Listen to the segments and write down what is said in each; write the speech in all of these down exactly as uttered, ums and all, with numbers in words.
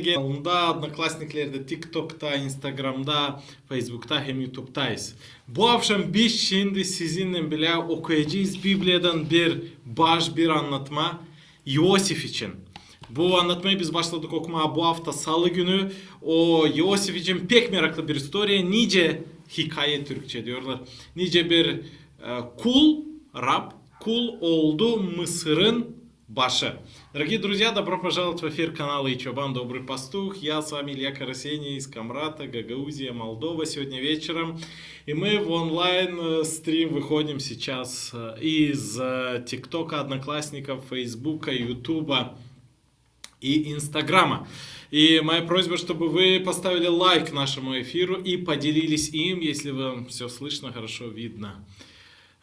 kanalında, Odnoklassniklerdä, TikTokta, Instagramda, Feysbukta hem YouTubedayız. Bu avşam biz şindi sizinnän bilä okuyacez Bibliyadan bir baş, bir annatma İosif için. Bu annatmayı biz başladık okumaa bu afta salı günü. O İosif için pek meraklı bir istoriya. Nicä hikayä, türkçä diyorlar, nicä bir, e, kul, rab, kul oldu Mısırın başı. Дорогие друзья, добро пожаловать в эфир канала Ичобан Добрый Пастух. Я с вами Илья Карасеня из Камрата, Гагаузия, Молдова. Сегодня вечером. И мы в онлайн, э, стрим выходим сейчас, э, из, э, ТикТока, Одноклассников, Фейсбука, Ютуба и Инстаграма. И моя просьба, чтобы вы поставили лайк нашему эфиру и поделились им, если вам всё слышно, хорошо видно.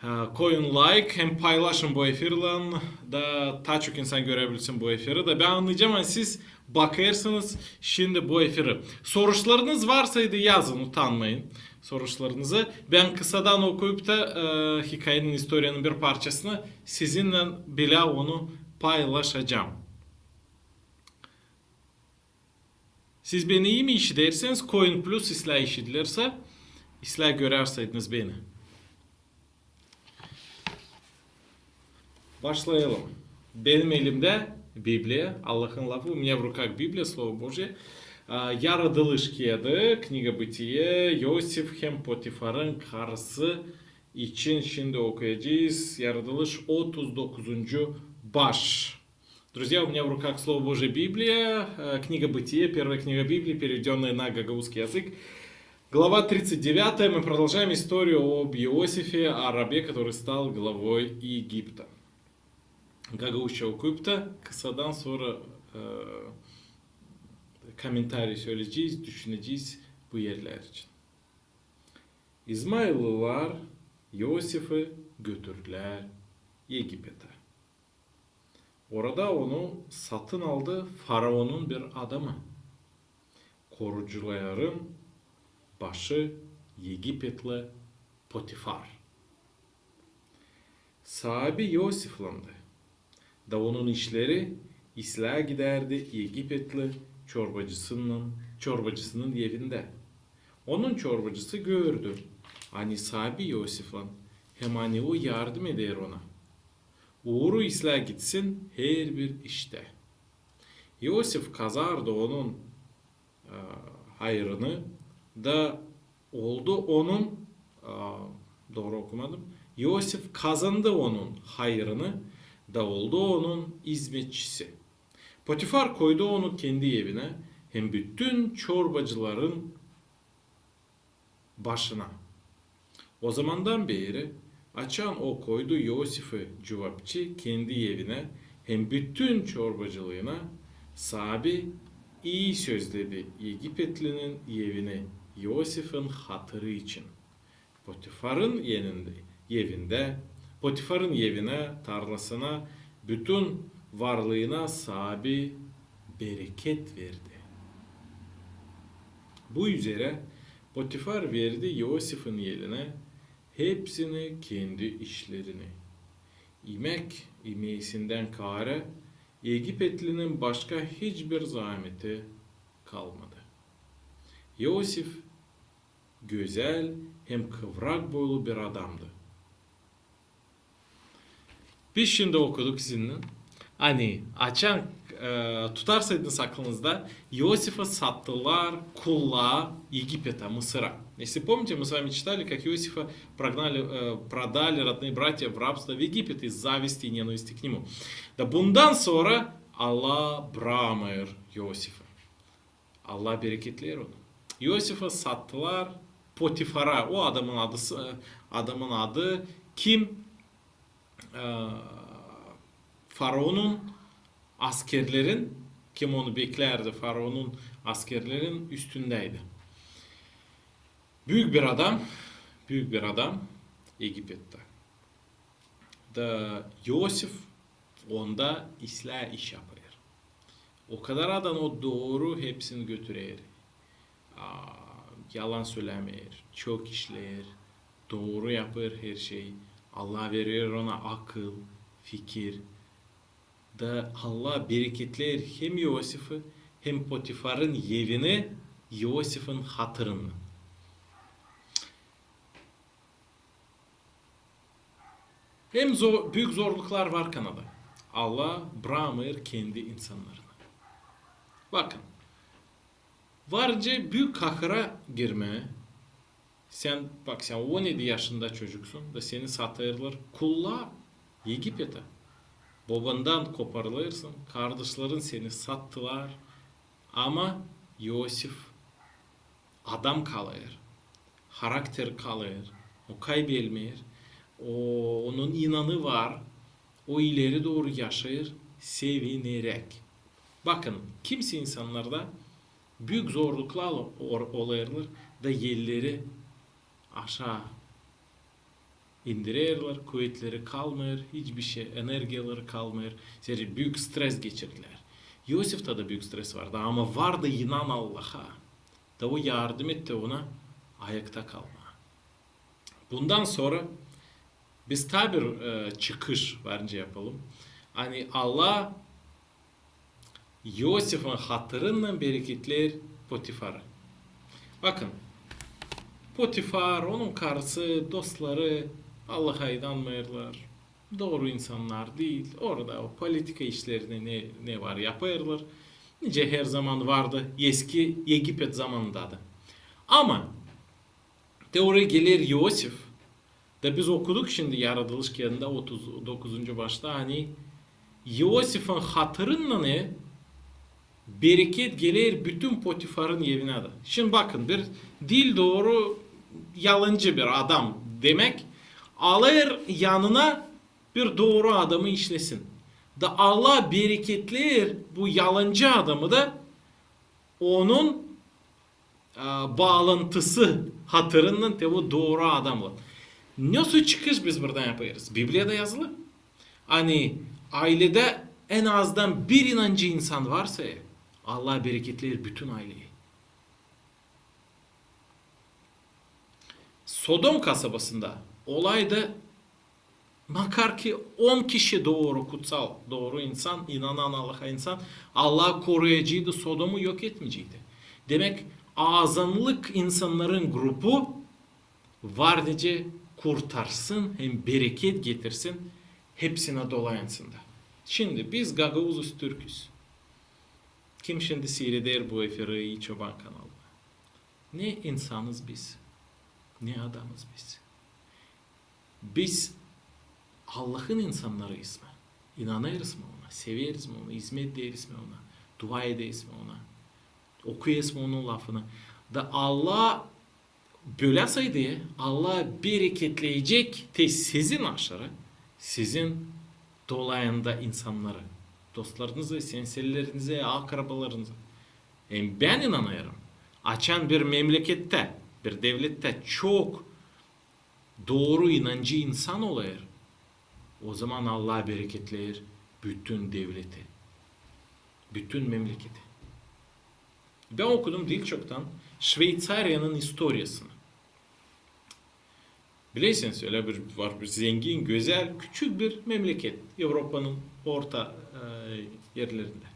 E, koyun layk hem paylaşın bu efirlän, da taa çok insan görebilsin bu efiri. Da bän annayacam, ani siz bakêrsınız şindi bu efiri. Soruşlarınız varsaydı, yazın, utanmayın soruşlarınızı. Bän kısadan okuyup da, e, hikayenin, istoriyanın bir parçasını sizinnän bilä onu paylaşacam. Siz beni ii mi işidersiniz? Koyun plus islää işidilersä, islää görärsäydiniz beni. Başlayalım. Benim elimdä Bibliya, Allahın lafı, у меня в руках Библия, Слово Божье. A, Yaradılış kiyadı, Книга Бытие, İosif hem Potifarın karısı için şindi okuyacez. Yaradılış, otuz dokuzuncu baş. Друзья, у меня в руках Слово Божие, Библия, э, книга Бытие, первая книга Библии, переведённая на гагаузский язык. Глава тридцать девятая. Мы продолжаем историю об Иосифе, о рабе, который стал главой Египта. Gagauzça okuyup da kısadan sora, e, komentariy söleyecez, düşünecez bu erlär için. İzmaillılar İosifi götürdülär Egipetä. Orada onu satın aldı faraonun bir adamı, korucuların başı egipetli Potifar. Saabi İosifländı, da onun işleri islää gidärdi egipetli çorbacısının, çorbacısının evindä. Onun çorbacısı gördü, ani saabi İosiflän, hem ani o yardım eder ona. Uuru islää gitsin herbir iştä. İosif kazandı onun, e, hayırını da oldu onun, e, dooru okumadım. İosif kazandı onun hayırını da oldu onun izmetçisi. Potifar koydu onu kendi evinä hem bütün çorbacıların başına. O zamandan beeri, açan o koydu İosifi cuvapçı kendi evinä hem bütün çorbacılıına, saabi ii sözledi egipetlinin evini İosifin hatırı için. Potifarın evindä, Potifarın evinä, tarlasına, bütün varlıına saabi bereket verdi. Bu üzerä Potifar verdi İosifin elinä hepsini kendi işlerini. İmäk imeesindän kaarä egipetlinin başka hiçbir zaameti kalmadı. İosif gözäl hem kıvrak boylu bir adamdı. Biz şindi okuduk sizinnän. Ani açan, e, tutarsaydınız aklınızda, İosifi sattılar kullaa Egipetä, Mısıra. Если помните, мы с вами читали, как Иосифа прогнали, э, продали родные братья в рабство в Египет из зависти и ненависти к нему. Da bundan sora Allah bramêêr İosifi. Allah bereketleer onu. İosifi sattılar Potifara. O adamın adı, adamın adı kim? E, faraonun askerlerin, kim onu beklärdi, faraonun askerlerin üstündäydi. Büük bir adam, büük bir adam Egipetä. Da İosif onda islää iş yapêr. O kadar adam o dooru hepsini götürer. A, yalan sölämeer, çok işleer, dooru yapêr herşey. Allah verer ona akıl, fikir. Da Allah bereketleer hem İosifi, hem Potifarın evini İosifin hatırınnan. Hem zo-, büük zorluklar var Kanada. Allah brakmêêr kendi insannarını. Bakın, var nicä büük kahıra girmää. Sän, bak, sän on edi yaşında çocuksun da seni satêrlar kullaa Egipetä. Bobandan koparılêrsın, kardaşların seni sattılar. Ama İosif adam kalêr, harakter kalêr, o kaybelmeer, o, onun inanı var, o ileri dooru yaşêêr sevineräk. Bakın, kimisi insannarda büük zorluklar ol-, olêrlar da elleri aşaa indirerlär, kuvetleri kalmêêr, hiçbir şey, energiyaları kalmêêr. Zerä büük stres geçirdilär. İosiftä da büük stres vardı, ama vardı inan Allaha. Da o yardım etti ona ayakta kalmaa. Bundan sora biz taa bir, e, çıkış var nicä yapalım. Ani Allah İosifin hatırınnan bereketleer Potifarı. Bakın, Potifar, onun karısı, dostları Allaha inanmêêrlar. Dooru insannar diil. Orada o politika işlerini ne, ne var yapêrlar. Nicä her zaman vardı eski Egipet zamanında da. Ama te oraya geler İosif. Da biz okuduk şindi Yaradılış kiyadında otuz dokuzuncu başta, ani İosifin hatırınnan ne bereket geler bütün Potifarın evinä dä. Şindi bakın, bir diil dooru, yalancı bir adam demäk, alêr yanına bir dooru adamı işlesin. Da Allah bereketleer bu yalancı adamı da onun, e, baalantısı hatırınnan te bu dooru adamnan. Nasıl çıkış biz buradan yapêrız? Bibliyada yazılı. Ani ayledä en azdan bir inancı insan varsa, Allah bereketleer bütün ayleyi. Sodom kasabasında olaydı, makar ki on kişi dooru, kutsal, dooru insan, inanan Allaha insan, Allah koruyaceydı, Sodomu yok etmeyeceydi. Demäk, azınlık insannarın grupu var nicä kurtarsın hem bereket getirsin hepsinä dolayansında. Şindi biz gagauzuz, türküz. Kim şindi siireder bu efiri İi Çoban kanalına? Ne insanız biz, ne adamız biz. Biz Allahın insannarıyız mı? İnanêrız mı Ona? Severiz mi Onu? İzmet ederiz mi Ona? Dua ederiz mi Ona? Okuyêrız mı Onun lafını? Da Allah bölä saydı, Allah bereketleyecek te sizin aşırı, sizin dolayında insannarı, dostlarınızı, sensellerinizi, akrabalarınızı. Hem bän inanêrım, açan bir memlekettää, bir devlettää çok dooru inancı insan olêr, o zaman Allah bereketleer bütün devleti, bütün memleketi. Bän okudum diil çoktan Şveysariyanın istoriyasını. Bilersiniz, ölä bir var, bir zengin, gözäl, küçük bir memleket Evropanın orta, e, erlerindä.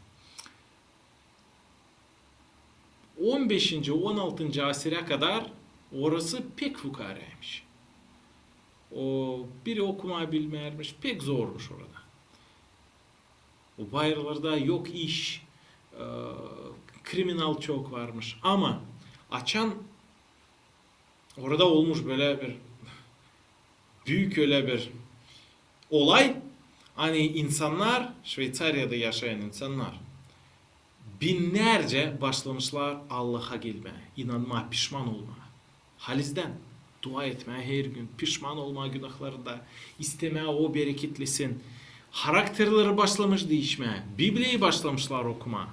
On beşinci, on altıncı asırä kadar orası pek fukaaraymış. O biri okumaa bilmärmiş, pek zormuş orada. O bayırlarda yok iş, e, kriminal çok varmış. Ama açan orada olmuş bölä bir büük ölä bir olay, ani insannar, Şveysariyada yaşayan insannar binnärcä başlamışlar Allaha gelmää, inanmaa, pişman olmaa. Halizdän dua etmää her gün, pişman olmaa günahlarında, istemää O bereketlesin. Harakterleri başlamış diişmää, Bibliyayı başlamışlar okumaa.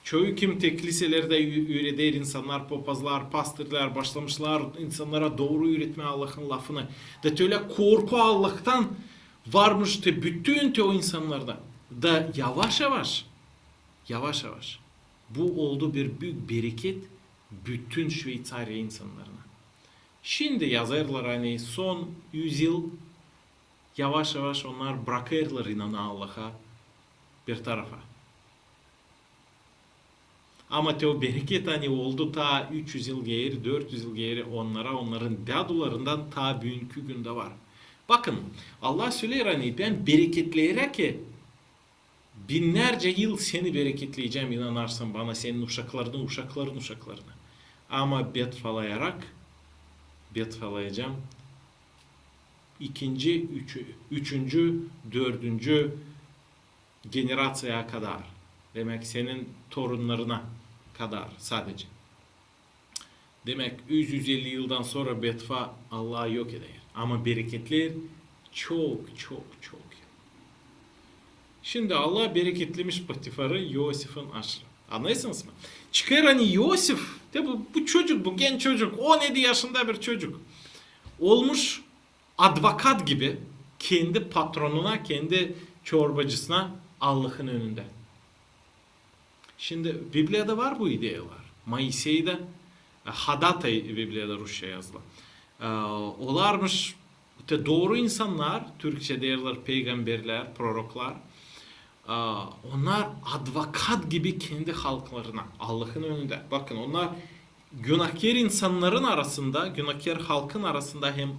Çoyu kim te kliselerdä ü-, üüreder insannar, popazlar, pastorlar başlamışlar insannara dooru üüretmää Allahın lafını. Da te ölä korku Allahtan varmış te bütün te o insannarda. Da yavaş-yavaş, yavaş-yavaş bu oldu bir büük bereket bütün Şveysariya insannarına. Şindi yazêrlar, ani son üz yıl yavaş-yavaş onnar brakêrlar inanmaa Allaha bir tarafa. Ama te o bereket, ani oldu taa üç üz yıl geeri, dört üz yıl geeri onnara, onnarın dädularından taa büünkü gündä var. Bakın, Allah söleer, ani bän bereketleyeräk binnärcä yıl seni bereketleyecäm, inanarsan bana, senin uşaklarını, uşakların uşaklarını. Ama betvalayarak, betvalayacam ikinci, üçü-, üçüncü, dördüncü generaţiyaya kadar. Demäk, senin torunnarına kadar sadece. Demäk, üz, üz elli yıldan sora betva Allahı yok eder. Ama bereketleer çok, çok, çok. Şindi Allah bereketlemiş Potifarı İosifin aşırı. Annêêrsınız mı? Çıkêr, ani İosif, te bu, bu çocuk, bu genç çocuk, on edi yaşında bir çocuk. Olmuş advokat gibi kendi patronuna, kendi çorbacısına Allahın önündä. Şindi Bibliyada var bu ideyalar. Moisey dä, e, hadatay Bibliyada rusça yazılı. E, olarmış te dooru insannar, türkçä deerlär peygamberlär, proroklar. E, onnar advokat gibi kendi halklarına, Allahın önündä. Bakın, onnar günahkär insannarın arasında, günahkär halkın arasında hem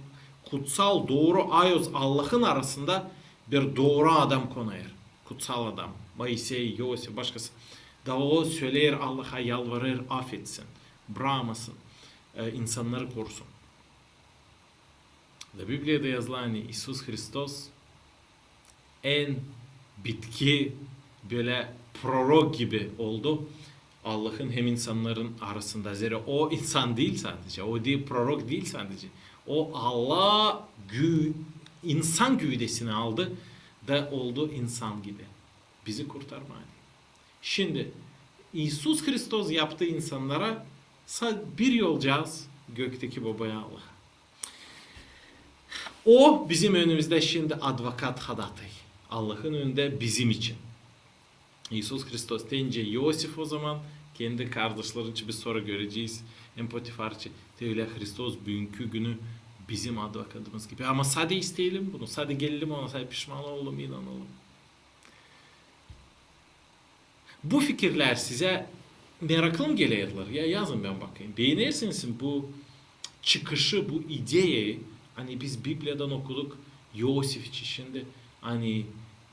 kutsal, dooru, ayoz Allahın arasında bir dooru adam konêr. Kutsal adam. Moisey, İosif, başkası. Da o söleer Allaha, yalvarêr, afetsin, bramasın, e, insannarı korusun. Da Bibliyada yazılı, ani İisus Hristos en bitki, bölä prorok gibi oldu Allahın hem insannarın arasında. Zerä o insan diil sadecä, o diil, prorok diil sadecä. O Allah gü-, insan güvdesini aldı da oldu insan gibi. Bizi kurtarmaa. Şindi İisus Hristos yaptı insannara sa-, bir yolcaaz göktäki Bobaya Allaha. O bizim önümüzdä şindi advokat, hadatay. Allahın önündä bizim için. İisus Hristos, te nicä İosif o zaman, kendi kardaşlarını, biz sora görecez, hem Potifar için, te ölä Hristos büünkü günü bizim advokatımız gibi. Ama sade isteyelim bunu, sade gelelim ona, sade pişman olalım, inanalım. Bu fikirlär sizä meraklı mı gelerlär? Ya yazın, bän bakayım. Beenersiniz mi bu çıkışı, bu ideyayı, ani biz Bibliyadan okuduk İosif için şindi, ani,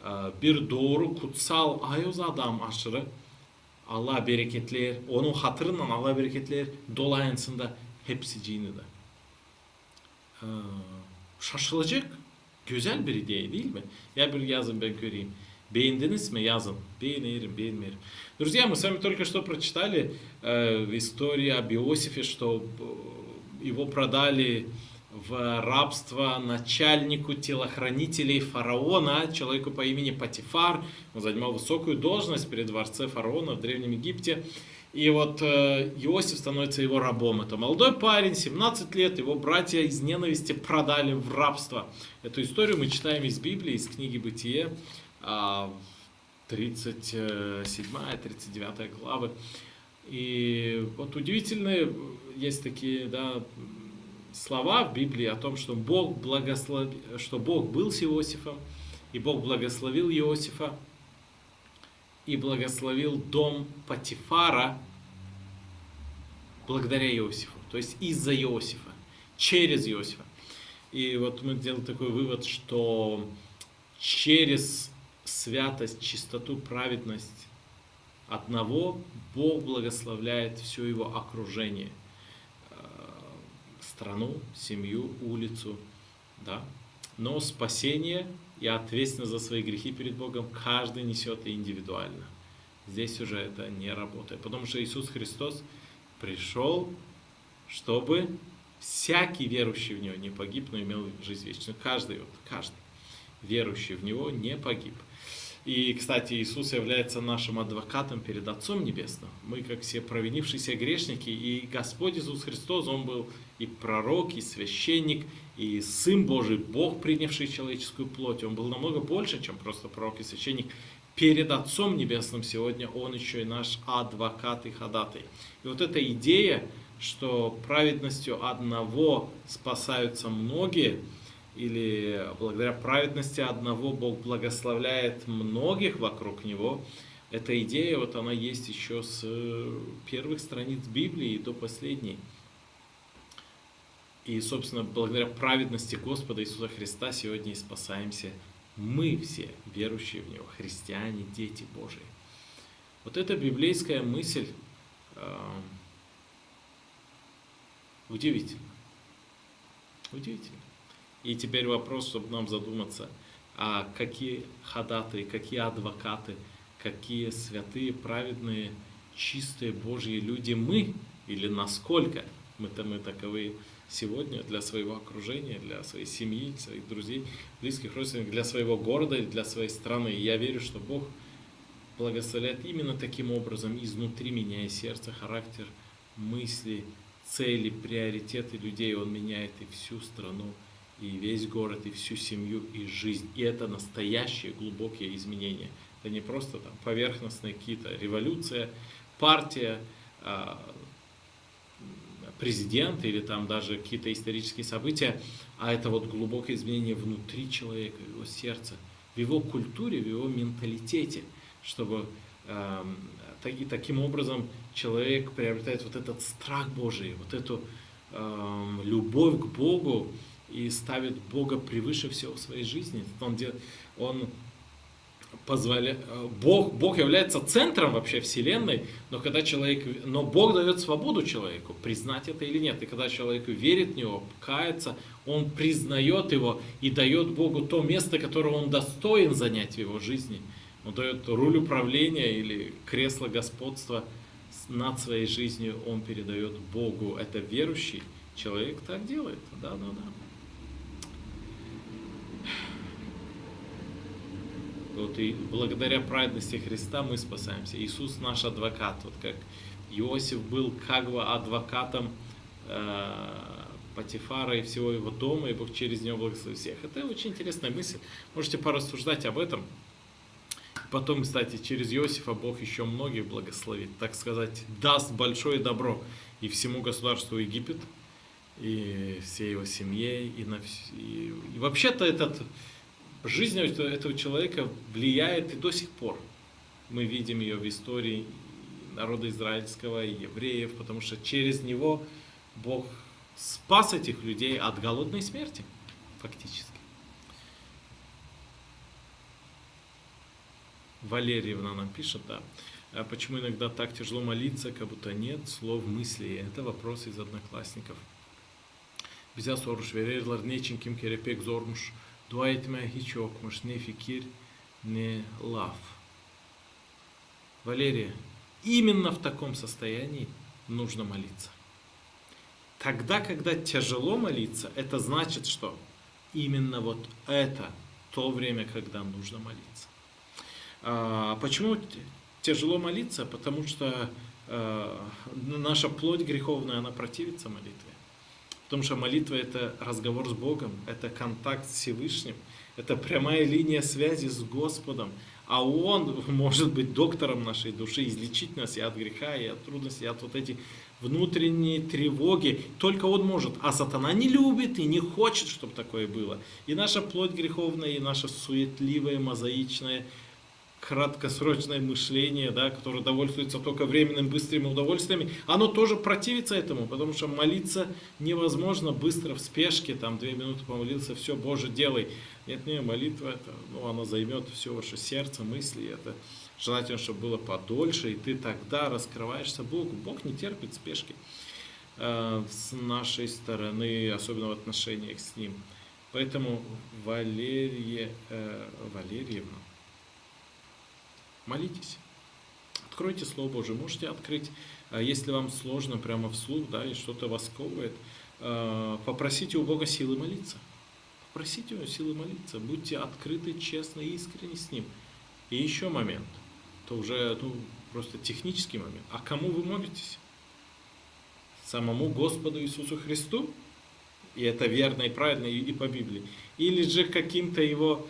e, bir dooru, kutsal, ayoz adam aşırı Allah bereketleer, onun hatırından Allah bereketleer, dolayısında hepsicini dä. E, şaşılacek gözäl bir ideya, diil mi? Ya bir yazın, bän göreyim. Beendiniz mi? Yazın. Beenerim, beenmeerim. Друзья, мы с вами только что прочитали, э, в истории об Иосифе, что, э, его продали в рабство начальнику телохранителей фараона, человеку по имени Патифар. Он занимал высокую должность при дворце фараона в Древнем Египте. И вот, э, Иосиф становится его рабом. Это молодой парень, семнадцать лет, его братья из ненависти продали в рабство. Эту историю мы читаем из Библии, из книги «Бытие», а, тридцать седьмая, тридцать девятая главы. И вот удивительные есть такие, да, слова в Библии о том, что Бог благослов-, что Бог был с Иосифом, и Бог благословил Иосифа, и благословил дом Патифара благодаря Иосифу, то есть из-за Иосифа, через Иосифа. И вот мы делаем такой вывод, что через святость, чистоту, праведность одного Бог благословляет всё его окружение, э, страну, семью, улицу, да. Но спасение и ответственность за свои грехи перед Богом каждый несёт индивидуально. Здесь уже это не работает, потому что Иисус Христос пришёл, чтобы всякий верующий в Него не погиб, но имел жизнь вечную. Каждый, вот, каждый верующий в Него не погиб. И, кстати, Иисус является нашим адвокатом перед Отцом Небесным. Мы, как все провинившиеся грешники, и Господь Иисус Христос, Он был и пророк, и священник, и Сын Божий, Бог, принявший человеческую плоть. Он был намного больше, чем просто пророк и священник. Перед Отцом Небесным сегодня Он ещё и наш адвокат и ходатай. И вот эта идея, что праведностью одного спасаются многие, или благодаря праведности одного Бог благословляет многих вокруг Него, Эта идея, вот она есть ещё с, э, первых страниц Библии до последней. И, собственно, благодаря праведности Господа Иисуса Христа сегодня и спасаемся мы все, верующие в Него, христиане, дети Божии. Вот эта библейская мысль, эм, удивительна. Удивительно. И теперь вопрос, чтобы нам задуматься, а какие ходатаи, какие адвокаты, какие святые, праведные, чистые Божьи люди мы, или насколько мы-то, мы таковы сегодня для своего окружения, для своей семьи, своих друзей, близких родственников, для своего города и для своей страны. И я верю, что Бог благословляет именно таким образом, изнутри меняя сердце, характер, мысли, цели, приоритеты людей. Он меняет и всю страну, и весь город, и всю семью, и жизнь. И это настоящие глубокие изменения. Это не просто там поверхностные какие-то революция, партия, а, президент или там даже какие-то исторические события, а это вот глубокое изменение внутри человека, в его сердце, в его культуре, в его менталитете, чтобы, эм, та-, и таким образом человек приобретает вот этот страх Божий, вот эту, эм, любовь к Богу и ставит Бога превыше всего в своей жизни. Он де-, он позволя-, э, Бог, Бог является центром вообще вселенной, но когда человек, но Бог даёт свободу человеку признать это или нет. И когда человек верит в Него, кается, он признаёт Его и даёт Богу то место, которое он достоин занять в его жизни. Он даёт руль управления или кресло господства с-, над своей жизнью, он передаёт Богу. Это верующий человек так делает. Да, да, да. Вот и благодаря праведности Христа мы спасаемся. Иисус наш адвокат. Вот как Иосиф был как бы адвокатом, э, Патифара и всего его дома, и Бог через него благословил всех. Это очень интересная мысль. Можете порассуждать об этом. Потом, кстати, через Иосифа Бог ещё многих благословит, так сказать, даст большое добро и всему государству Египет, и всей его семье, и на вс-, и, и вообще-то этот, жизнь этого, этого человека влияет и до сих пор. Мы видим её в истории народа израильского, и евреев, потому что через него Бог спас этих людей от голодной смерти, фактически. Валерьевна нам пишет, да. А почему иногда так тяжело молиться, как будто нет слов, мыслей? Это вопрос из Одноклассников. Bizä soruş vereerlär, neçin kim kerä pek zormuş dua etmää, hiç yokmuş ne fikir, ne laf. Валерия, именно в таком состоянии нужно молиться. Тогда, когда тяжело молиться, это значит, что именно вот это то время, когда нужно молиться. А почему т-, тяжело молиться? Потому что, э, н-, наша плоть греховная, она противится молитве. Потому что молитва — это разговор с Богом, это контакт с Всевышним, это прямая линия связи с Господом. А Он может быть доктором нашей души, излечить нас и от греха, и от трудностей, и от вот этих внутренней тревоги. Только Он может. А сатана не любит и не хочет, чтобы такое было. И наша плоть греховная, и наше суетливое, мозаичное, краткосрочное мышление, да, которое довольствуется только временным быстрыми удовольствиями, оно тоже противится этому, потому что молиться невозможно быстро, в спешке, там, две минуты помолился, всё, Боже, делай. Нет, не, молитва это, ну, она займёт всё ваше сердце, мысли, это желательно, чтобы было подольше, и ты тогда раскрываешься Богу. Бог не терпит спешки, э, с нашей стороны, особенно в отношениях с Ним. Поэтому, Валерия, э, Валерьевна, молитесь. Откройте Слово Божие. Можете открыть, а, если вам сложно прямо вслух, да, и что-то вас сковывает, э, попросите у Бога силы молиться. Попросите у Него силы молиться. Будьте открыты, честны и искренни с Ним. И ещё момент. Это уже, ну, просто технический момент. А кому вы молитесь? Самому Господу Иисусу Христу? И это верно и правильно, и, и по Библии. Или же каким-то Его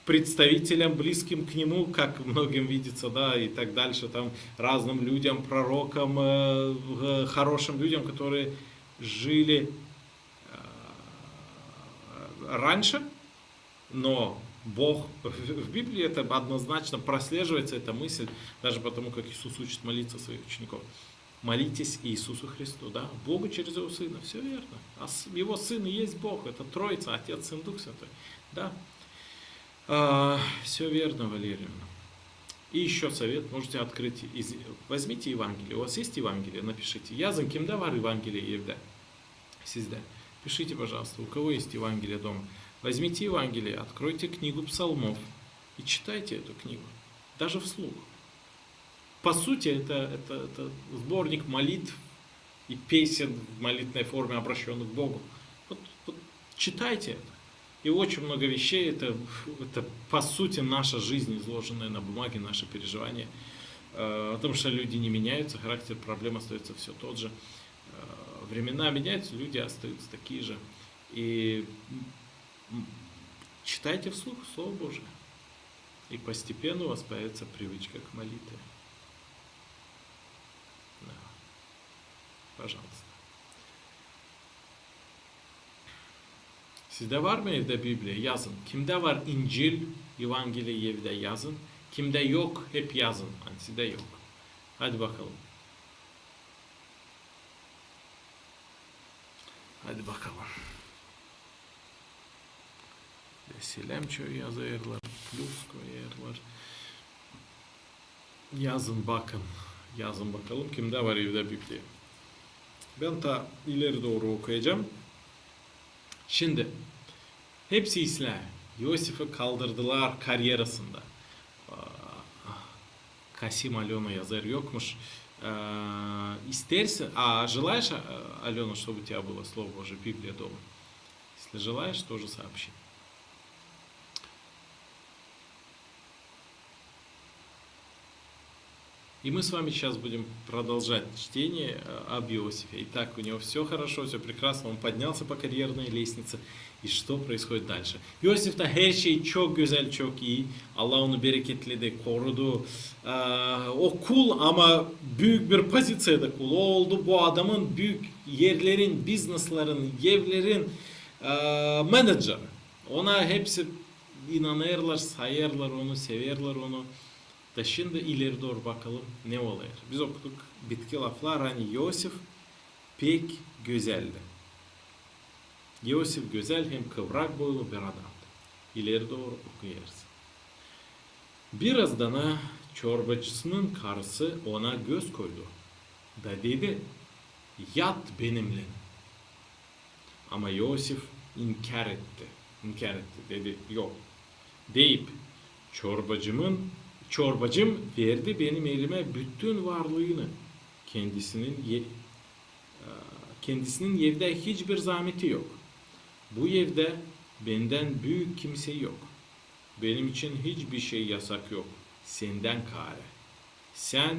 представителям, близким к Нему, как многим видится, да, и так дальше, там, разным людям, пророкам, э, э, хорошим людям, которые жили, э, раньше, но Бог, в, в Библии это однозначно прослеживается, эта мысль, даже потому, как Иисус учит молиться своих учеников. Молитесь Иисусу Христу, да? Богу через Его Сына, всё верно. А с- Его Сын и есть Бог, это Троица, Отец, Сын, Дух Святой. Да? А, всё верно, Валерьевна. И ещё совет, можете открыть, из- возьмите Евангелие, у вас есть Евангелие, напишите. Yazın, kimdä var Евангелие evdä? Sizdä. Пишите, пожалуйста, у кого есть Евангелие дома. Возьмите Евангелие, откройте книгу Псалмов и читайте эту книгу. Даже вслух. По сути, это, это, это сборник молитв и песен в молитвенной форме, обращённых к Богу. Вот, вот читайте это. И очень много вещей, это, это, по сути, наша жизнь, изложенная на бумаге, наши переживания. Э, потому что люди не меняются, характер проблем остаётся всё тот же. Э, времена меняются, люди остаются такие же. И, м, м, читайте вслух Слово Божие. И постепенно у вас появится привычка к молитве. Да. Пожалуйста. Sizdä var mı evdä Bibliya? Yazın. Kimdä var İncil, Evangeliya evdä, yazın. Kimdä yok, hep yazın. Ani sizdä yok. Hadi bakalım. Hadi bakalım. Ve selem çoyu yazêrlar, plus koyêrlar. Yazın, bakın. Yazın bakalım, kimdä var evdä Bibliya. Bän taa ileri dooru okuyacam. Şindi, hepsi islää. İosifi kaldırdılar karyerasında. Aa, Kasim Alöna yazêr, yokmuş. Aa, istersin, а желаешь, а, Алёна, чтобы у тебя было Слово Божие, Библия дома? Если желаешь, тоже сообщи. И мы с вами сейчас будем продолжать чтение, э, об Иосифе. Итак, у него всё хорошо, всё прекрасно, он поднялся по карьерной лестнице. И что происходит дальше? İosiftä her şey çok gözäl, çok ii. Allah onu bereketledi, korudu. Ee, o kul, ama büük bir poziţiyada kul. O oldu bu adamın büük erlerin, bizneslerin, evlerin, ee, menedžeri. Ona hepsi inanêrlar, sayêrlar onu, severlär onu. Da şindi ileri dooru bakalım, ne olêr. Biz okuduk bitki laflar, ani İosif pek gözäldi. İosif gözäl hem kıvrak boylu bir adamdı. İleri dooru okuyêrız. Biraz da çorbacısının karısı ona göz koydu da dedi: "Yat benimnän." Ama İosif inkär etti. İnkär etti, dedi: "Yok." Deyip, çorbacımın, çorbacım verdi benim elimä bütün varlıını. Kendisinin e, kendisinin evdä hiçbir zahmeti yok. Bu evdä bendän büük kimsey yok. Benim için hiçbir şey yasak yok, sendän kaarä. Sän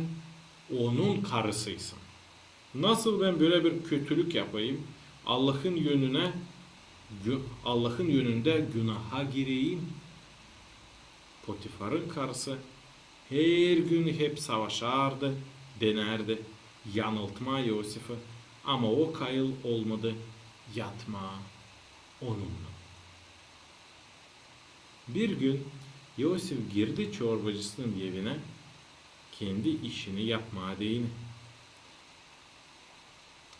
onun karısıysın. Nasıl bän bölä bir kötülük yapayım, Allahın önünä, gü-, Allahın önündä günaha gireyim? Potifarın karısı her gün hep savaşardı, denärdi yanıltmaa İosifi, ama o kayıl olmadı yatmaa onunnan. Bir gün İosif girdi çorbacısının evinä kendi işini yapmaa deyni.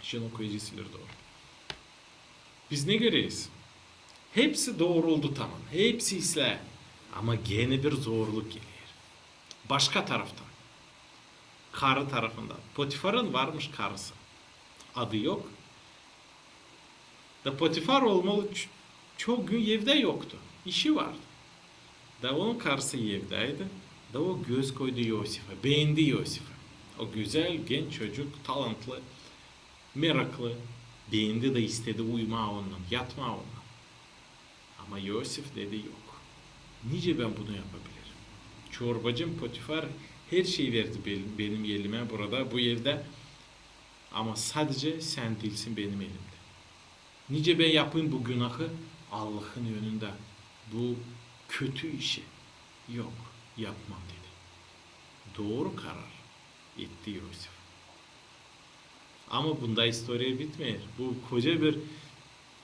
Şindi okuyacez ileri dooru. Biz ne göreriz? Hepsi dooruldu tamam. Hepsi islää. Ama genä bir zorluk geler. Başka taraftan. Karı tarafından. Potifarın varmış karısı. Adı yok. Da Potifar olmalı ç-, çok gün evdä yoktu. İşi vardı. Da onun karısı evdäydi. Da o göz koydu İosifä. Beendi İosifä. O gözäl, genç çocuk, talantlı, meraklı. Beendi da istedi uyumaa onnan, yatmaa onnan. Ama İosif dedi: "Yok. Nicä bän bunu yapabilirim? Çorbacım Potifar her şey verdi be-, benim elimä burada, bu evdä. Ama sadecä sän diilsin benim elimdä. Nicä bän yapayım bu günahı Allahın önündä, bu kötü işi? Yok, yapmam," dedi. Dooru karar etti İosif. Ama bunda istoriya bitmeer. Bu koca bir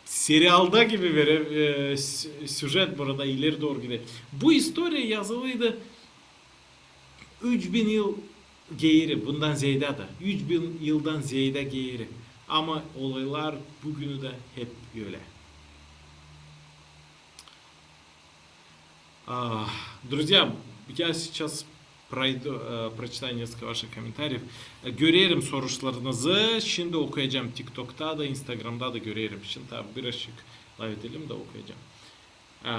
Serialda gibi bir e, sü- süjet burada ileri dooru gider. Bu istoriya yazılıydı üç bin yıl geeri, bundan zeedä da. Üç bin yıldan zeedä geeri. Ama olaylar büünü dä hep ölä. А, друзья, я сейчас пройду, э, прочитаю несколько ваших комментариев. E, görerim soruşlarınızı. Şindi okuyacam. TikTokta da, Instagramda da görerim. Şindi tabi birazcık lafedelim da okuyacam. E,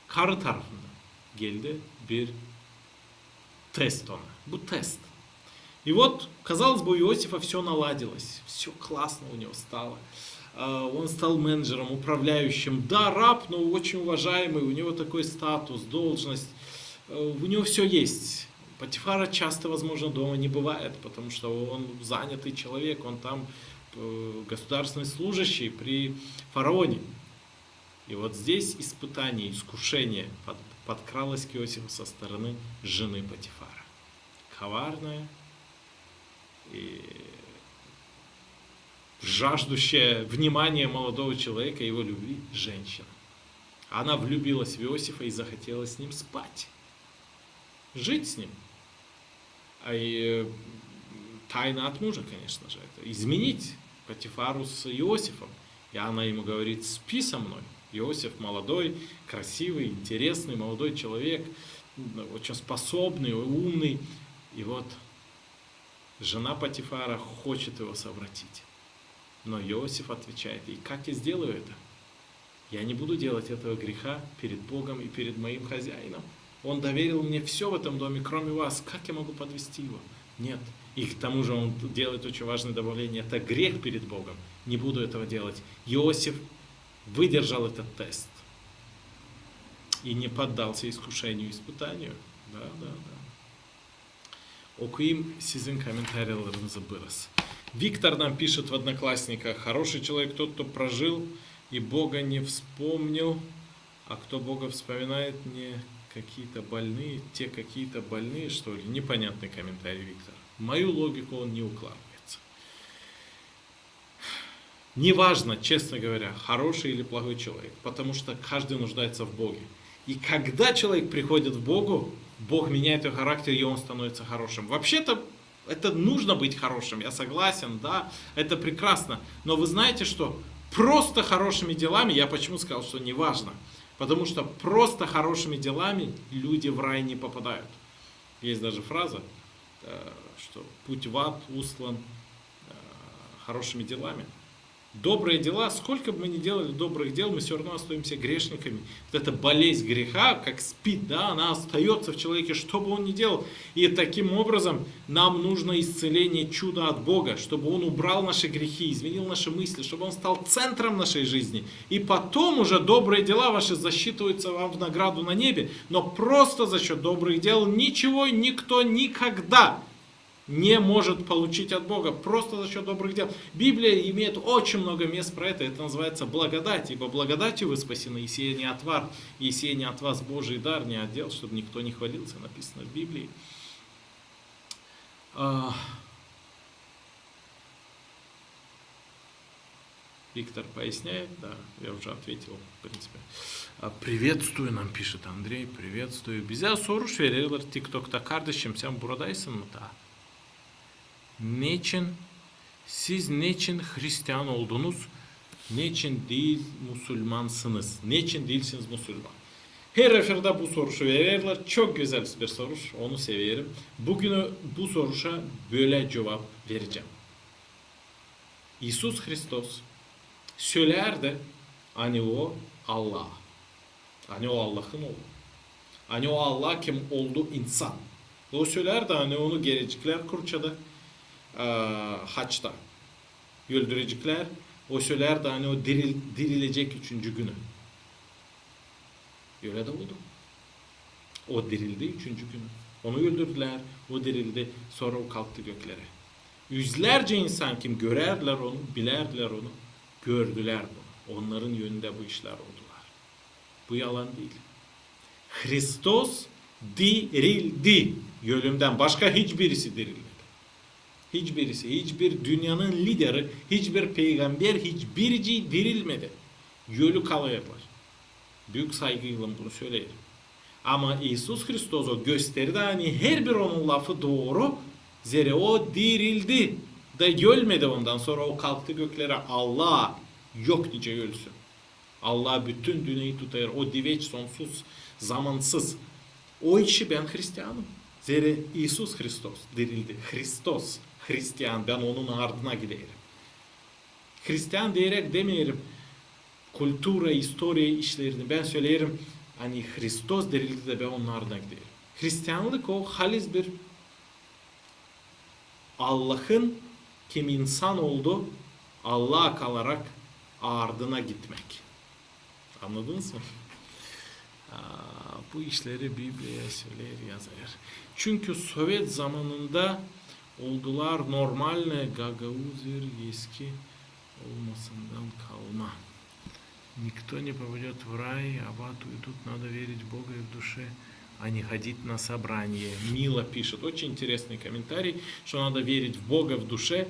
karı tarafından geldi bir тест ona. Bu тест. И вот, казалось бы, у Иосифа всё наладилось, всё классно у него стало. А, он стал менеджером, управляющим. Да, раб, но очень уважаемый, у него такой статус, должность. Э, у него всё есть. Патифара часто, возможно, дома не бывает, потому что он занятый человек, он там э, государственный служащий при фараоне. И вот здесь испытание, искушение под- подкралось к Иосифу со стороны жены Патифара. Коварная и жаждущая внимания молодого человека, его любви, женщина. Она влюбилась в Иосифа и захотела с ним спать. Жить с ним. А и, э, тайна от мужа, конечно же, это изменить Патифару с Иосифом. И она ему говорит: «Спи со мной». Иосиф молодой, красивый, интересный молодой человек, м, очень способный, умный. И вот жена Патифара хочет его совратить. Но Иосиф отвечает: «И как я сделаю это? Я не буду делать этого греха перед Богом и перед моим хозяином. Он доверил мне всё в этом доме, кроме вас. Как я могу подвести его? Нет». И к тому же он делает очень важное добавление: «Это грех перед Богом. Не буду этого делать». Иосиф выдержал этот тест и не поддался искушению, испытанию. Да, да, да. Okuyayım sizin komentariyalarınızı biraz. Виктор нам пишет в Одноклассниках: «Хороший человек тот, кто прожил и Бога не вспомнил, а кто Бога вспоминает, не какие-то больные, те какие-то больные, что ли?» Непонятный комментарий, Виктор. В мою логику он не укладывается. Неважно, честно говоря, хороший или плохой человек, потому что каждый нуждается в Боге. И когда человек приходит в Богу, Бог меняет его характер, и он становится хорошим. Вообще-то это нужно быть хорошим, я согласен, да, это прекрасно. Но вы знаете, что просто хорошими делами, я почему сказал, что неважно, потому что просто хорошими делами люди в рай не попадают. Есть даже фраза, э, что путь в ад устлан э, хорошими делами. Добрые дела, сколько бы мы ни делали добрых дел, мы всё равно остаёмся грешниками. Вот эта болезнь греха, как спид, да, она остаётся в человеке, что бы он ни делал. И таким образом нам нужно исцеление, чудо от Бога, чтобы Он убрал наши грехи, изменил наши мысли, чтобы Он стал центром нашей жизни. И потом уже добрые дела ваши засчитываются вам в награду на небе. Но просто за счёт добрых дел ничего никто никогда не может получить от Бога просто за счёт добрых дел. Библия имеет очень много мест про это. Это называется благодать, ибо благодатью вы спасены, и сие не от вас, и сие не от вас Божий дар, не от дел, чтобы никто не хвалился, написано в Библии. А, Виктор поясняет, да, я уже ответил, в принципе. А, приветствую, нам пишет Андрей, приветствую. Bizä soruş vererlär TikTokta: «Kardeşim, sen buradaysın mı taa? Neçin, siz neçin hristian oldunuz, neçin diil musulmansınız? Neçin diilsiniz musulman?» Her efirda bu soruşu vererlär. Çok gözäl bir soruş, onu severim. Büün bu soruşa bölä cuvap verecäm. İisus Hristos sölärdi, ani O Allah, ani O Allahın Oolu, ani O Allah, kim oldu insan. O sölärdi, ani Onu gereceklär kurçada, e, haçta, öldüreceklär. O sölärdi, ani O diril-, dirilecek üçüncü günü. Ölä dä oldu. O dirildi üçüncü günü. Onu öldürdülär, O dirildi, sora O kalktı göklerä. Üzlärcä insan, kim görärdilär Onu, bilärdilär Onu, gördülär bunu. Onnarın önündä bu işlär oldular. Bu yalan diil. Hristos dirildi ölümdän. Başka hiçbirisi dirilmedi. Hiçbirisi, hiçbir dünnenin lideri, hiçbir peygamber, hiçbiricii dirilmedi. Ölü kalêrlar. Büük saygıylan bunu söleerim. Ama İisus Hristos o gösterdi, ani herbir onun lafı dooru, zerä o dirildi da ölmedi ondan sora, o kalktı göklerä. Allah yok nicä ölsün. Allah bütün dünneyi tutêr, o di veç, sonsuz, zamansız. O işi bän hristianım. Zerä İisus Hristos dirildi. Hristos, hristian, bän onun ardına giderim. Hristian deyeräk demeerim kultura, istoriya işlerini. Bän söleerim, ani Hristos dirildi da bän onun ardına giderim. Hristianlık o halis bir Allahın, kim insan oldu, Allaha kalarak ardına gitmäk. Annadınız mı? Aa, bu işleri Bibliya söleer, yazêr. Çünkü sovet zamanında oldular normalnı gagauzir, eski olmasından kalma. Никто не попадёт в рай, а в ад уйдут. Надо верить в Бога и в душе, а не ходить на собрание. Мила пишет, очень интересный комментарий, что надо верить в Бога в душе,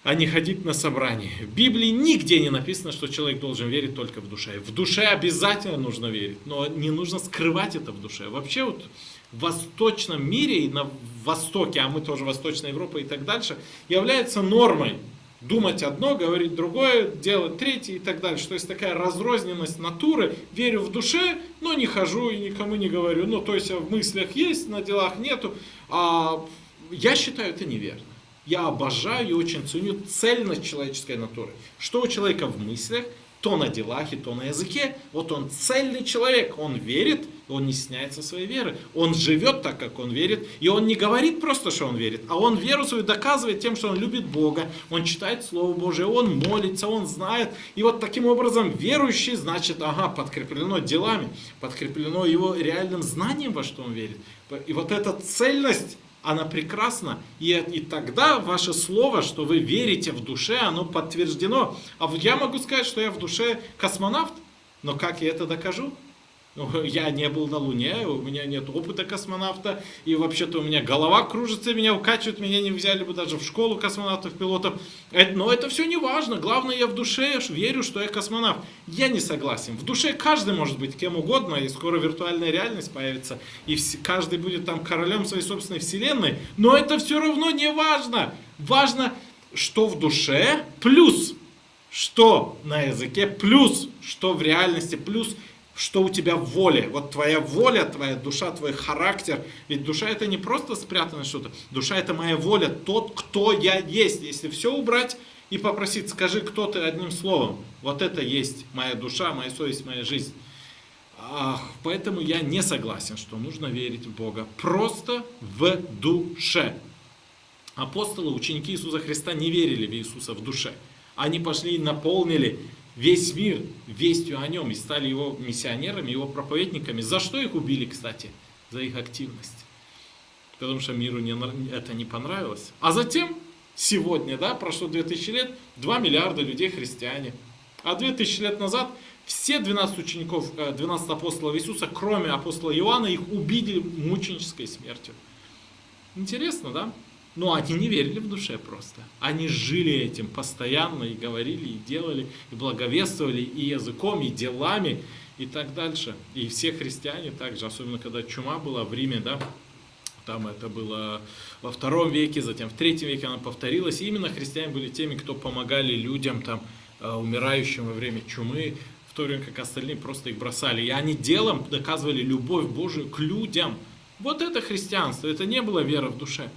а не ходить на собрание. В Библии нигде не написано, что человек должен верить только в душе. В душе обязательно нужно верить, но не нужно скрывать это в душе. Вообще вот в восточном мире и на Востоке, а мы тоже Восточная Европа и так дальше, является нормой думать одно, говорить другое, делать третье и так дальше. То есть такая разрозненность натуры. Верю в душе, но не хожу и никому не говорю. Ну, то есть в мыслях есть, на делах нету. А я считаю это неверно. Я обожаю и очень ценю цельность человеческой натуры. Что у человека в мыслях, то на делах и то на языке. Вот он цельный человек, он верит, он не стесняется своей веры. Он живёт так, как он верит, и он не говорит просто, что он верит, а он веру свою доказывает тем, что он любит Бога, он читает Слово Божие, он молится, он знает. И вот таким образом верующий, значит, ага, подкреплено делами, подкреплено его реальным знанием, во что он верит. И вот эта цельность, она прекрасна. И, и тогда ваше слово, что вы верите в душе, оно подтверждено. А вот я могу сказать, что я в душе космонавт, но как я это докажу? Ну, я не был на Луне, у меня нет опыта космонавта, и вообще-то у меня голова кружится, меня укачивает, меня не взяли бы даже в школу космонавтов-пилотов. Э, но это всё не важно, главное, я в душе верю, что я космонавт. Я не согласен. В душе каждый может быть кем угодно, и скоро виртуальная реальность появится, и вс-, каждый будет там королём своей собственной вселенной, но это всё равно не важно. Важно, что в душе, плюс что на языке, плюс что в реальности, плюс что у тебя в воле. Вот твоя воля, твоя душа, твой характер. Ведь душа — это не просто спрятанное что-то. Душа — это моя воля, тот, кто я есть. Если всё убрать и попросить: «Скажи, кто ты одним словом». Вот это есть моя душа, моя совесть, моя жизнь. Ах, поэтому я не согласен, что нужно верить в Бога. Просто в душе. Апостолы, ученики Иисуса Христа, не верили в Иисуса в душе. Они пошли и наполнили весь мир вестью о нём, и стали его миссионерами, его проповедниками. За что их убили, кстати? За их активность. Потому что миру не нрав-, это не понравилось. А затем, сегодня, да, прошло две тысячи лет, два миллиарда людей христиане. А две тысячи лет назад все двенадцать учеников, э, двенадцать апостолов Иисуса, кроме апостола Иоанна, их убили мученической смертью. Интересно, да? Но они не верили в душе просто. Они жили этим постоянно, и говорили, и делали, и благовествовали, и языком, и делами, и так дальше. И все христиане также, особенно когда чума была в Риме, да, там это было во втором веке, затем в третьем веке она повторилась. И именно христиане были теми, кто помогали людям, там, э, умирающим во время чумы, в то время как остальные просто их бросали. И они делом доказывали любовь Божию к людям. Вот это христианство, это не была вера в душе.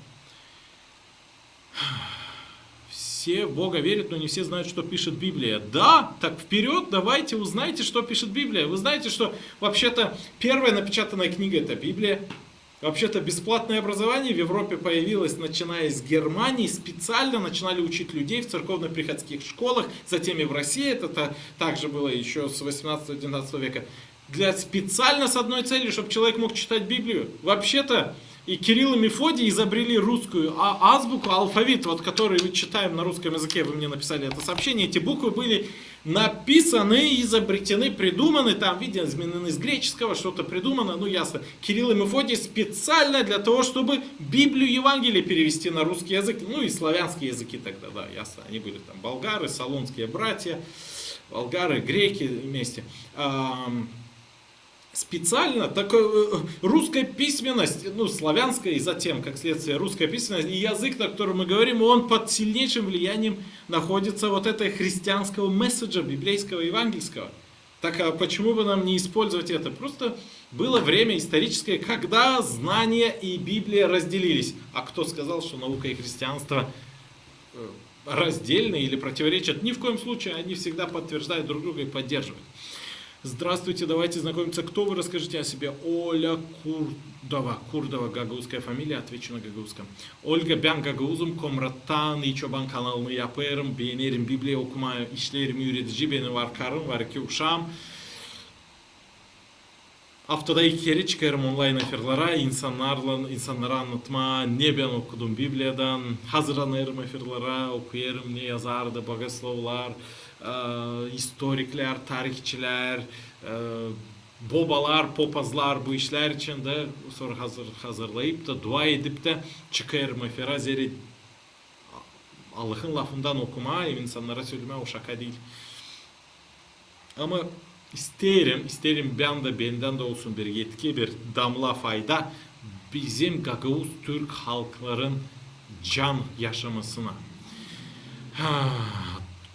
Все в Бога верят, но не все знают, что пишет Библия. Да, так вперёд, давайте, узнайте, что пишет Библия. Вы знаете, что вообще-то первая напечатанная книга — это Библия. Вообще-то бесплатное образование в Европе появилось, начиная с Германии. Специально начинали учить людей в церковно-приходских школах, затем и в России. Это та-, также было ещё с восемнадцатого-девятнадцатого века. Для, специально с одной целью, чтоб человек мог читать Библию. Вообще-то, И Кирилл и Мефодий изобрели русскую а- азбуку, алфавит, вот который мы читаем на русском языке, вы мне написали это сообщение, эти буквы были написаны, изобретены, придуманы, там, видите, изменены с греческого, что-то придумано, ну, ясно. Кирилл и Мефодий специально для того, чтобы Библию и Евангелие перевести на русский язык, ну, и славянские языки тогда, да, ясно, они были там болгары, салонские братья, болгары, греки вместе. Ам, специально, так, э, русская письменность, ну, славянская, и затем, как следствие, русская письменность, и язык, на котором мы говорим, он под сильнейшим влиянием находится вот этого христианского месседжа библейского, евангельского. Так а почему бы нам не использовать это? Просто было время историческое, когда знания и Библия разделились. А кто сказал, что наука и христианство э, раздельны или противоречат? Ни в коем случае, они всегда подтверждают друг друга и поддерживают. Здравствуйте, давайте знакомиться. Кто вы? Расскажите о себе. Оля Курдова. Курдова, гагаузская фамилия, отвечу на гагаузском. Olga, bän gagauzum, Komrattan, İçoban kanalını yapêrım, beenerim Bibliya okumaa, işleerim üüredici, benim var karım, var iki uşaam. Aftada iki kerä çıkêrım onlayn efirlara, insannarlan, insannara annatmaa, ne bän okudum Bibliyadan, hazırlanêrım efirlara, okuyêrım ne yazardı bogoslovlar, e, istoriklär, tarihçilär, e, bobalar, popazlar bu işlär için dä, sora hazır, hazırlayıp da, dua edip dä çıkêrım efirä, zerä Allahın lafından okumaa hem insannara sölemää o şaka diil. Ama isteerim, isteerim bän dä, bendän dä olsun bir etki, bir damla fayda bizim gagauz türk halkların can yaşamasına. Ha,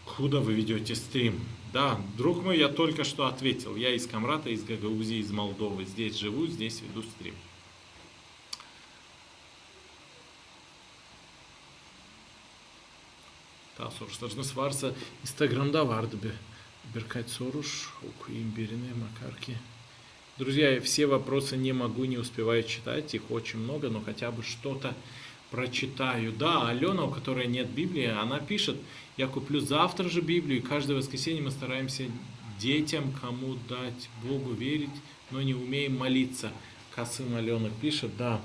откуда вы ведёте стрим? Да, друг мой, я только что ответил. Я из Комрата, из Гагаузии, из Молдовы. Здесь живу, здесь веду стрим. Taa soruşlarınız varsa, Instagramda vardı bir, birkaç soruş. Okuyayım birini, makar ki. Друзья, все вопросы не могу, не успеваю читать, их очень много, но хотя бы что-то прочитаю. Да, Алёна, у которой нет Библии, она пишет: «Я куплю завтра же Библию, и каждое воскресенье мы стараемся детям, кому дать Богу верить, но не умеем молиться». Kasım Алёна пишет, да.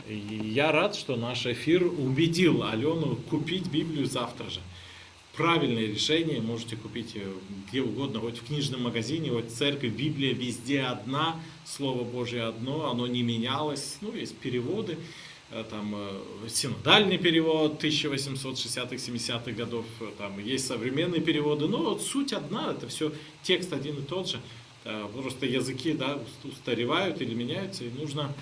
И я рад, что наш эфир убедил Алёну купить Библию завтра же. Правильное решение, можете купить её где угодно, хоть в книжном магазине, хоть в церкви. Библия везде одна, Слово Божье одно, оно не менялось. Ну, есть переводы, э, там, э, синодальный перевод тысяча восемьсот шестидесятых, семидесятых годов, э, там есть современные переводы, но вот суть одна, это всё текст один и тот же. Э, просто языки, да, ус-, устаревают или меняются, и нужно,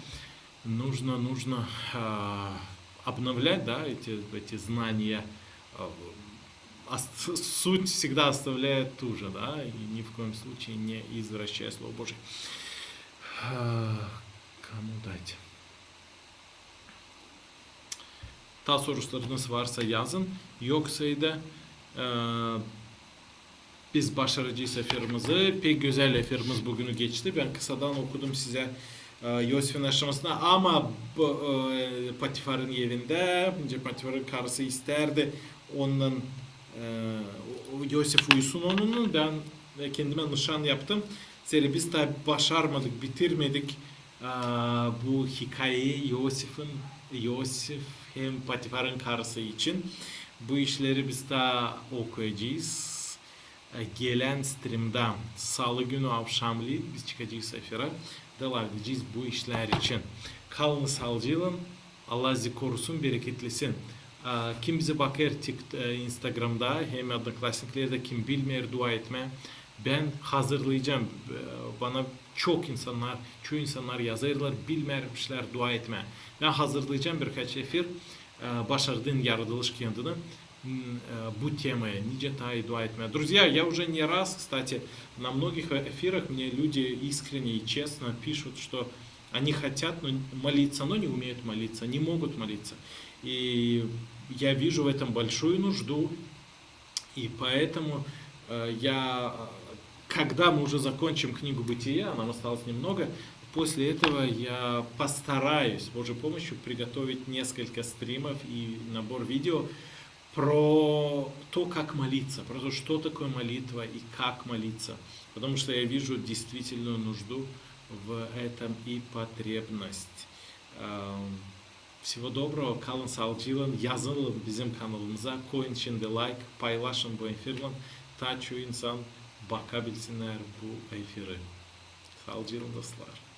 нужно, нужно, а, обновлять, да, эти, эти знания. А, а с-, суть всегда оставляет ту же, да, и ни в коем случае не извращая Слово Божье. А, кому дать? Taa soruşlarınız varsa, yazın. Yoksa da, e, biz başaracez efirimizi. Pek gözäl efirimiz büünü geçti. Bän kısadan okudum sizä, e, İosifin yaşamasını. Ama bu, e, Potifarın evindä, nicä Potifarın karısı istärdi onunnan, e, o, o İosif uyusun onunnan. Bän, e, kendimä nışan yaptım. Zerä biz taa başarmadık, bitirmedik, a, bu hikayeyi İosifin, İosif hem Potifarın karısı için. Bu işleri biz taa okuyacez. E, gelän strimdä, salı günü avşamleyin biz çıkacez efirä da lafedecez bu işlär için. Kalınız saalıcaklan, Allah sizi korusun, bereketlesin. A, kim bizi bakêr Tik-, e, Instagramda hem Odnoklassniklerdä, kim bilmeer dua etmää, bän hazırlayacam. E, bana çok insannar, çoyu insannar yazêrlar, bilmeermişlär dua etmää. Bän hazırlayacam birkaç efir, e, başardın yaradılış kendini, m, e, bu temaya, nicä taa dua etmää. Друзья, я уже не раз, кстати, на многих эфирах мне люди искренне и честно пишут, что они хотят, ну, молиться, но не умеют молиться, не могут молиться. И я вижу в этом большую нужду, и поэтому, э, я, э, когда мы уже закончим книгу Бытия, а нам осталось немного, после этого я постараюсь с Божьей помощью приготовить несколько стримов и набор видео про то, как молиться, про то, что такое молитва и как молиться. Потому что я вижу действительную нужду в этом и потребность. Всего доброго, kalın saalıcıylan, yazılın bizim kanalımıza, koyun içindä layk, paylaşın bu efirlän, taa çok insan bakabilsinnär bu efiri. Saalıcıylan, dostlar.